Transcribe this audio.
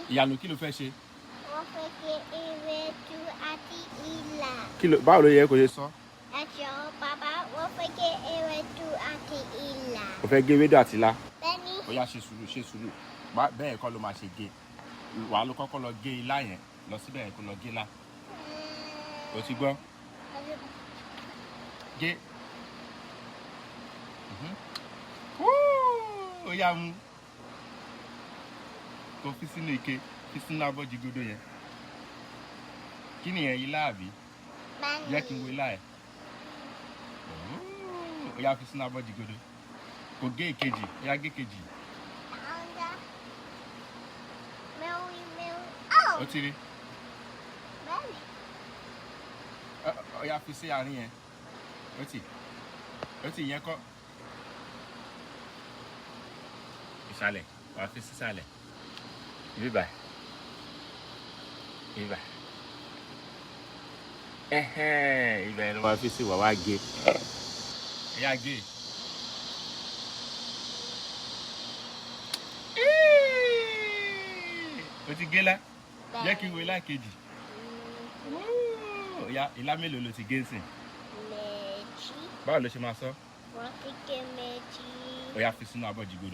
Ìyanu, kí ló fẹ́ ṣe? Wọ́n fẹ́ gé ewédú àti ilá. Kí ló, báwo ló yẹ kó ṣe sọ? Ẹ jọ̀ọ́ bàbá, wọ́n fẹ́ gé ewédú àti ilá. O fẹ́ gé ewédú àti ilá? Bẹ́ẹ̀ni. Ó yá, ṣe sùúrù, ṣe sùúrù. Bẹ́ẹ̀ kọ́ ló máa ṣe gé. Wàá ló kọ́kọ́ lọ gé ilá yẹn lọ síbẹ̀ yẹn, kó lọ gé ilá. O ti gbọ́? Gé. Wúú! Ó yá, mú. Kó fi sínú ike, fi sínú abọ́ jigodo yẹn. Kí nìyẹn, ilá àbí? Bẹ́ẹ̀ni. Jẹ́ kí n wo ilá ẹ̀. Ó yá, fi sínú abọ́ jigodo. Kò gé ìkejì, ó yá, gé kejì. Ọ̀gá. Mẹ́wí mẹ́wí. Oh! Ó ti rí. Bẹ́ẹ̀ni. Ó yá, fi sí àárín yẹn. Ó ti yẹn kọ́. Ìsàlẹ̀, wàá fi sísàlẹ̀. Ibi báyìí. Ibi báyìí. Ẹhẹ́n, ibẹ̀ ló máa fi sí, wàá wá gé. Ó yá, gé. Ó ti gé lá. Jẹ́ kí n wo ilá kejì. Ó yá, ilá mélòó ló ti gé sìn? Méjì. Báwo ló ṣe máa sọ? Wọ́n ti gé méjì. Ó yá, fi sínú abọ́ jigodo.